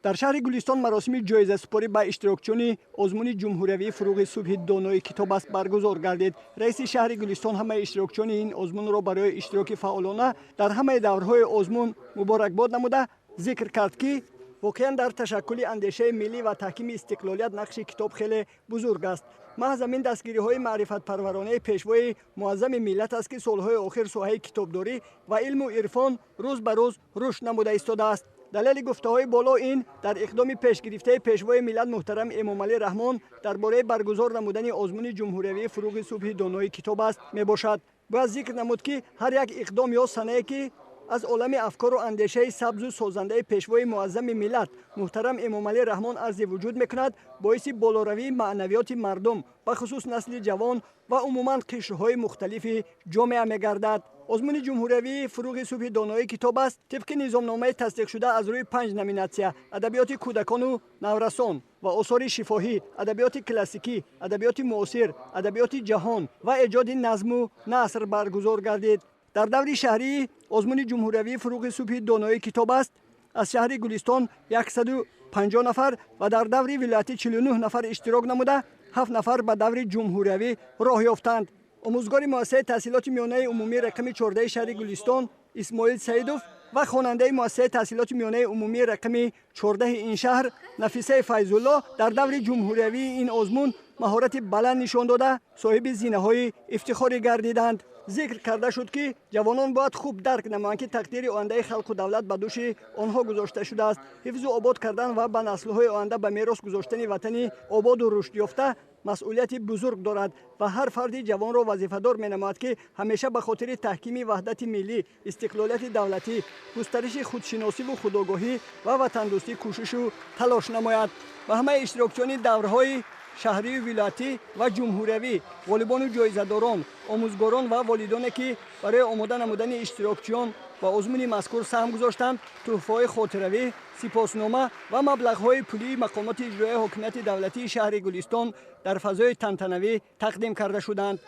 Дар шаҳри Гулистон маросими ҷоизасупорӣ ба иштирокчиёни озмуни ҷумҳуриявии «Фуруғи субҳи донои китоб аст» баргузор гардид. Раиси шаҳри Гулистон ҳамаи иштирокчиёни ин озмунро барои иштироки фаъолона дар ҳамаи даврҳои озмун муборакбод намуда, зикр кард, ки воқеан дар ташаккули андешаи миллӣ ва таҳкими истиқлолият нақши китоб хеле бузург аст. Маҳз ҳамин дастгириҳои маърифатпарваронаи Пешвои муаззами миллат аст, ки солҳои охир соҳаи китобдорӣ ва илму ирфон рӯз ба рӯз рушд намуда истодааст. Далели гуфтаҳои боло ин дар иқдоми пешгирифтаи Пешвои миллат муҳтарам Эмомалӣ Раҳмон дар бораи баргузор намудани озмуни ҷумҳуриявии «Фуруғи субҳи донои китоб аст» мебошад. Бояд зикр намуд, ки ҳар як иқдом ё санае, ки аз олами афкору андешаи сабзу созандаи Пешвои муаззами миллат муҳтарам Эмомалӣ Раҳмон арзи вуҷуд мекунад, боиси болоравии маънавиёти мардум, бахусус насли ҷавон ва умуман қишрҳои мухталифи ҷомеа мегардад. Озмуни ҷумҳуриявии «Фуруғи субҳи донои китоб аст» тибқи низомномаи тасдиқшуда аз рӯи панҷ номинатсия: адабиёти кӯдакону наврасон ва осори шифоҳӣ, адабиёти классикӣ, адабиёти муосир, адабиёти ҷаҳон ва эҷоди назму наср баргузор гардид. Дар даври шаҳрии озмуни ҷумҳуриявии «Фуруғи субҳи донои китоб аст» аз шаҳри Гулистон 150 нафар ва дар даври вилоятӣ 49 нафар иштирок намуда, ҳафт нафар ба даври ҷумҳуриявӣ роҳ ёфтанд. Омӯзгори муассисаи таҳсилоти миёнаи умумии рақами 14-и шаҳри Гулистон Исмоил Саидов ва хонандаи муассисаи таҳсилоти миёнаи умумии рақами 14-и ин шаҳр Нафисаи Файзулло дар даври ҷумҳуриявии ин озмун маҳорати баланд нишон дода, соҳиби зинаҳои ифтихорӣ гардиданд. Зикр карда шуд, ки ҷавонон бояд хуб дарк намоянд, ки тақдири ояндаи халқу давлат ба дӯши онҳо гузошта шудааст. Ҳифзу обод кардан ва ба наслҳои оянда ба мерос гузоштани ватани ободу рушдёфта масъулияти бузург дорад ва ҳар фарди ҷавонро вазифадор менамояд, ки ҳамеша ба хотири таҳкими ваҳдати миллӣ, истиқлолияти давлатӣ, густариши худшиносиву худогоҳӣ ва ватандӯстӣ кӯшишу талош намояд. Ба ҳамаи иштирокчиёни даврҳои шаҳрию вилоятӣ ва ҷумҳуриявӣ, ғолибону ҷоизадорон, омӯзгорон ва волидоне, ки барои омода намудани иштирокчиён ба озмуни мазкур саҳм гузоштанд, тӯҳфаҳои хотиравӣ, сипоснома ва маблағҳои пулии мақомоти иҷроияи ҳокимияти давлатии шаҳри Гулистон дар фазои тантанавӣ тақдим карда шуданд.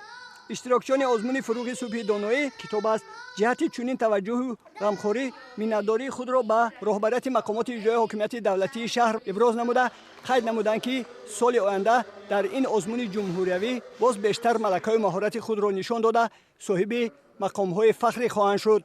Иштирокчиёни озмуни «Фуруғи субҳи доноӣ китоб аст» ҷиҳати чунин таваҷҷӯҳу ғамхорӣ миннатдории худро ба роҳбарияти мақомоти иҷроияи ҳокимияти давлатии шаҳр иброз намуда, қайд намуданд, ки соли оянда дар ин озмуни ҷумҳуриявӣ боз бештар малакаҳои маҳорати худро нишон дода, соҳиби мақомҳои фахрӣ хоҳанд шуд.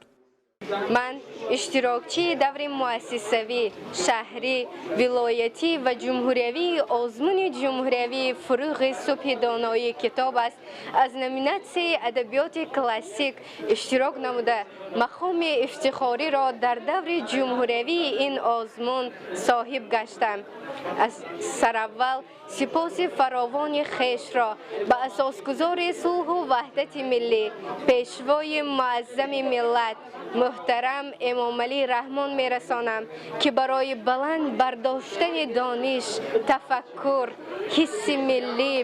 Ман иштирокчии даври муассисавӣ, шаҳрӣ, вилоятӣ ва ҷумҳуриявии озмуни ҷумҳуриявии «Фуруғи субҳи доноии китоб аст» аз номинатсияи адабиёти классик иштирок намуда, мақоми ифтихориро дар даври ҷумҳуриявии ин озмун соҳиб гаштам. Аз сараввал сипоси фаровони хешро ба асосгузори сулҳу ваҳдати миллӣ, Пешвои муаззами миллат муҳтарам Эмомалӣ Раҳмон мерасонам, ки барои баланд бардоштани дониш, тафаккур, ҳисси миллӣ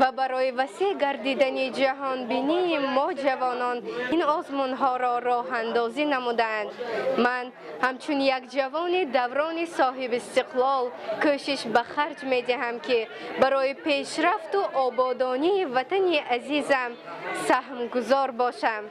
ва барои васеъ гардидани ҷаҳонбинии мо ҷавонон ин озмунҳоро роҳандозӣ намуданд. Ман ҳамчун як ҷавони даврони соҳибистиқлол кӯшиш ба харҷ медиҳам, ки барои пешрафту ободонии ватани азизам саҳмгузор бошам.